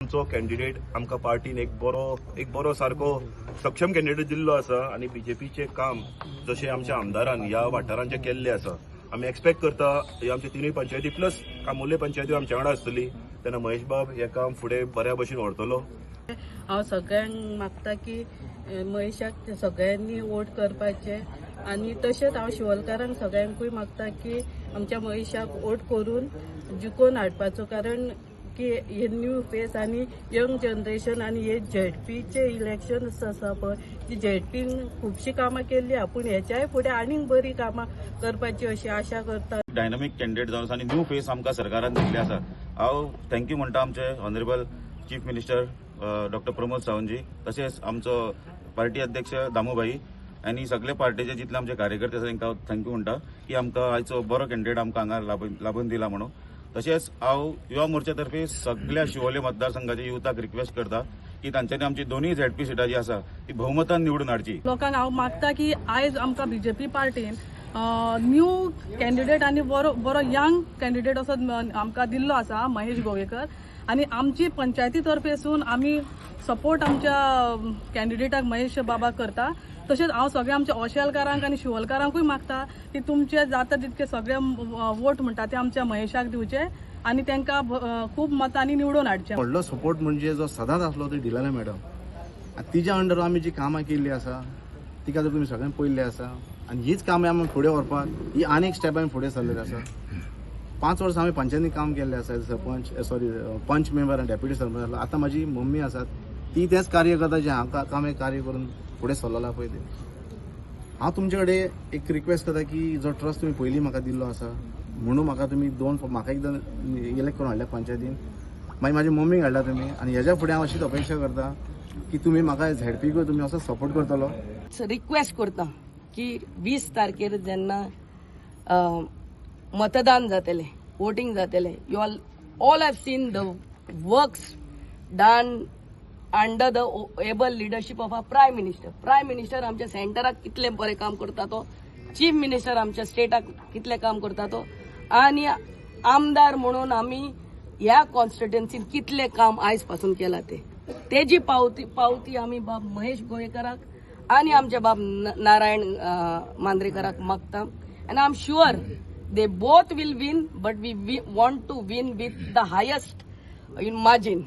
आमचो कॅन्डिडेट आमकां पार्टीन एक बरो सारको सक्षम कॅन्डिडेट दिल्लो आसा आनी बीजेपीचें काम जशें आमच्या आमदारान ह्या वाठारान जें केल्लें आसा, आमी एक्सपेक्ट करता ह्यो आमच्या तिनूय पंचायती प्लस कामुर्ले पंचायती आमच्या वांगडा आसतली तेन्ना महेश बाब हें काम फुडें बऱ्या भशेन व्हरतलो. हांव सगळ्यांक मागता की महेशाक सगळ्यांनी वोट करपाचे आनी तशेंच हांव शिवोलकारांक सगळ्यांकूय मागता की आमच्या महेशाक वोट करून जिखोवन हाडपाचो, कारण की हे न्यू फेस आनी यंग जनरेशन आनी हे झेडपीचे इलेक्शन आसा पळय, ती झेडपीन खुबशीं कामां केल्ली आहा, पूण हेच्याय फुडें आनीक बरीं कामां करपाची अशी आशा करता. डायनामीक कॅन्डिडेट जावन आसा आनी न्यू फेस आमकां सरकारान दिल्ले आसा. हांव thank you म्हणटा आमचे honourable chief minister doctor Pramod सावंतजी, तशेंच आमचो पार्टी अध्यक्ष दामूभाई आनी सगळे पार्टीचे जितले आमचे कार्यकर्ते आसा, तांकां हांव thank you म्हणटा की आमकां आयचो बरो कॅन्डिडेट आमकां हांगा लाभून दिला म्हणून. तशेंच हांव युवा मोर्चा तर्फे सगळ्या शिवोले मतदारसंघाच्या युथाक रिक्वेस्ट करता की तांच्यांनी आमची दोनूय झेडपी सिटां जी आसा ती भोवमतान निवडून हाडची. लोकांक हांव मागता की आयज आमकां बीजेपी पार्टीन न्यू कॅन्डिडेट आनी बरो बरो यंग कॅन्डिडेट असो आमकां दिल्लो आसा, महेश गोवेकर. आनी आमची पंचायती तर्फेसून आमी सपोर्ट आमच्या कॅन्डिडेटाक महेश बाबाक करता. तशेंच हांव सगळ्या आमच्या ओशेलकारांक आनी शिवोलकारांकूय मागता की तुमचे जाता तितके सगळे वोट म्हणटा ते आमच्या महेशाक दिवचे आनी तांकां खूब मतांनी निवडून हाडचे. व्हडलो सपोर्ट म्हणजे जो सदांच आसलो तो डिलाना मॅडम आनी तिच्या अंडर आमी जी कामां केल्ली आसा, तिका जर तुमी सगळ्यांनी पळयल्ली आसा आनी हीच कामां आमी फुडें व्हरपाक ही आनी एक स्टेप आमी फुडें सरलेले आसा. 5 वर्सां आमी पंचायतीन काम केल्लें आसा, सरपंच, सॉरी, पंच मेंबर आनी डेप्युटी सरपंच आसलो. आतां म्हाजी मम्मी आसा, ती तेंच कार्य करता जें हांव काम कार्य करून फुडें सरलेलो पळय तें. हांव तुमचे कडेन एक रिक्वेस्ट करता की जो ट्रस्ट तुमी पयलीं म्हाका दिल्लो आसा म्हणून म्हाका तुमी दोन म्हाका एकदां इलेक्ट करून हाडल्या पंचायतीन, मागीर म्हाजी मम्मीक हाडला तुमी आनी हेज्या फुडें हांव अशीच अपेक्षा करता की तुमी म्हाका झेडपीकूय तुमी असो सपोर्ट करतलो. रिक्वेस्ट करता की 20 तारखेर जेन्ना मतदान जातलें, वोटींग जातलें, you all all have seen the works done under the able leadership of a Prime Minister. Prime Minister आमच्या सेंटराक कितलें बरें काम करता तो, चीफ मिनिस्टर आमच्या स्टेटाक कितलें काम करता तो आनी आमदार म्हणून आमी ह्या कॉन्स्टिट्युएन्सीन कितलें काम आयज पासून केलां तें, तेजी पावती आमी बाब महेश गोवेकराक आनी आमच्या बाब नारायण मांद्रेकराक मागता. And I am sure they both will win, but we want to win with the highest in margin.